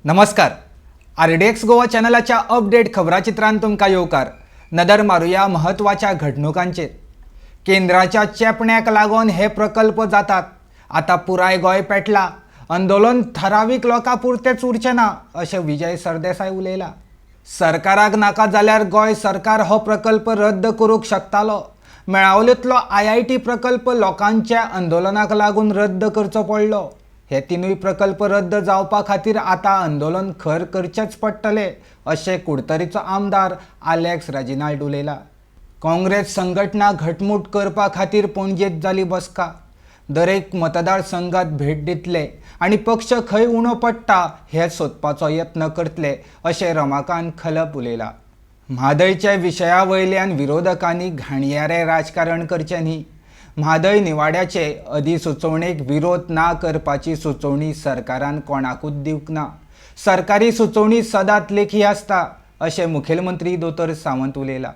नमस्कार, RDX Goa चॅनलाच्या update खबराचित्रांत तुमकां येवकार. नदर मारुया म्हत्वाच्या घडणुकांचेर. केंद्राच्या चेपण्याक लागून हे प्रकल्प जातात. आतां पुराय गोंय पेटला. आंदोलन थारावीक लोकां पुरतेंच उरचें ना, अशें विजय सरदेसाय उलयला. सरकाराक नाका जाल्यार गोंय सरकार हो प्रकल्प रद्द करूंक शकतालो. मेळावलेंतलो आयआयटी प्रकल्प लोकांच्या आंदोलनाक लागून रद्द करचो पडलो. हे तिनूय प्रकल्प रद्द जावपा खातीर आतां आंदोलन खर करचेंच पडटलें, अशें कुडतरीचो आमदार आलेक्स रेजिनाल्ड उलयला. काँग्रेस संघटना घटमूट करपा खातीर पणजेंत जाली बसका. दरेक मतदारसंघात भेट दितले आनी पक्ष खंय उणो पडटा हें सोदपाचो यत्न करतले, अशें रमाकांत खलप उलयला. म्हादयच्या विशया वयल्यान विरोधकांनी घाणयारें राजकारण करचें न्ही. म्हादय निवाड्याचे अधिसुचोवणेक विरोध ना करपाची सुचोवणी सरकारान कोणाकूच दिवंक ना. सरकारी सुचोवणी सदांच लेखी आसता, अशें मुखेलमंत्री दोतोर सावंत उलयला.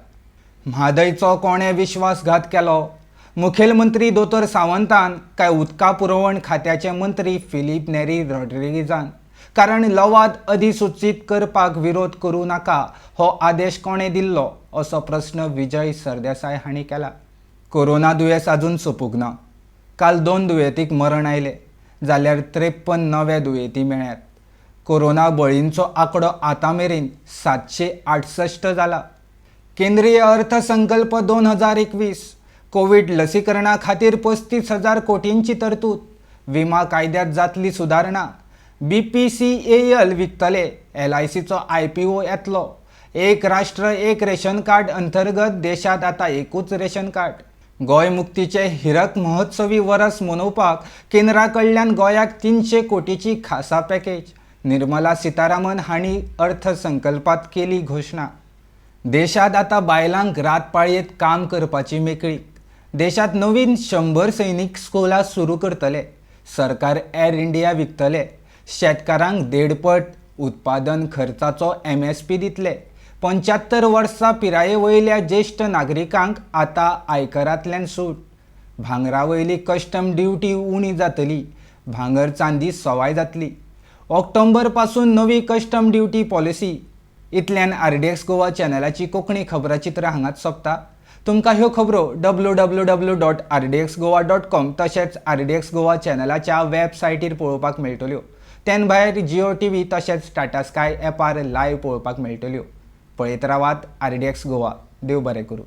म्हादयचो कोणें विश्वासघात केलो, मुखेलमंत्री दोतोर सावंतान काय उदका पुरवण खात्याचे मंत्री फिलीप नेरी रॉड्रिगीजान? कारण लवाद अधिसुचीत करपाक विरोध करूं नाका हो आदेश कोणें दिल्लो, असो प्रस्न विजय सरदेसाय हांणी केला. कोरोना दुयेंस अजून सोंपूंक ना. काल दोन दुयेंतीक मरण आयलें, जाल्यार 53 नवे दुयेंती मेळ्ळ्यात. कोरोना बळींचो आंकडो आतां मेरेन 768 जाला. केंद्रीय अर्थसंकल्प 2021, कोवीड लसीकरणा खातीर 35,000 कोटींची तरतूद, विमा कायद्यात जातली सुदारणा, बीपीसीएल विकतले, एलआयसीचो आयपीओ येतलो, एक राष्ट्र एक रेशन कार्ड अंतर्गत देशात आतां एकूच रेशन कार्ड, गोंय मुक्तीचे हिरक महोत्सवी वरस मनोवपाक केंद्रा कडल्यान गोंयाक 300 कोटीची खासा पॅकेज, निर्मला सीतारामन हांणी अर्थसंकल्पात केली घोशणा. देशात आतां बायलांक रात पाळयेंत काम करपाची मेकळीक. देशात नवीन 100 सैनीक स्कुलां सुरू करतले. सरकार एअर इंडिया विकतले. शेतकारांक देडपट उत्पादन खर्चाचो एमएसपी दितले. 75 वर्सां पिराये वयल्या ज्येश्ठ नागरिकांक आतां आयकरांतल्यान सूट. भांगरा वयली कस्टम ड्युटी उणी जातली. भांगर चांदी सवाय जातली. ऑक्टोबर पासून नवी कस्टम ड्युटी पॉलिसी. इतल्यान आरडीएक्स गोवा चॅनलाची कोंकणी खबराचित्रां हांगाच सोंपता. तुमकां ह्यो खबरो www.rdxgoa.com तशेंच आरडीएक्स गोवा चॅनलाच्या वेबसायटीर पळोवपाक मेळटल्यो. तेन भायर जिओ टीव्ही तशेंच टाटा स्काय एपार लायव्ह पळोवपाक मेळटल्यो. पळयत रावात आरडीएक्स गोवा. देव बरें करूं.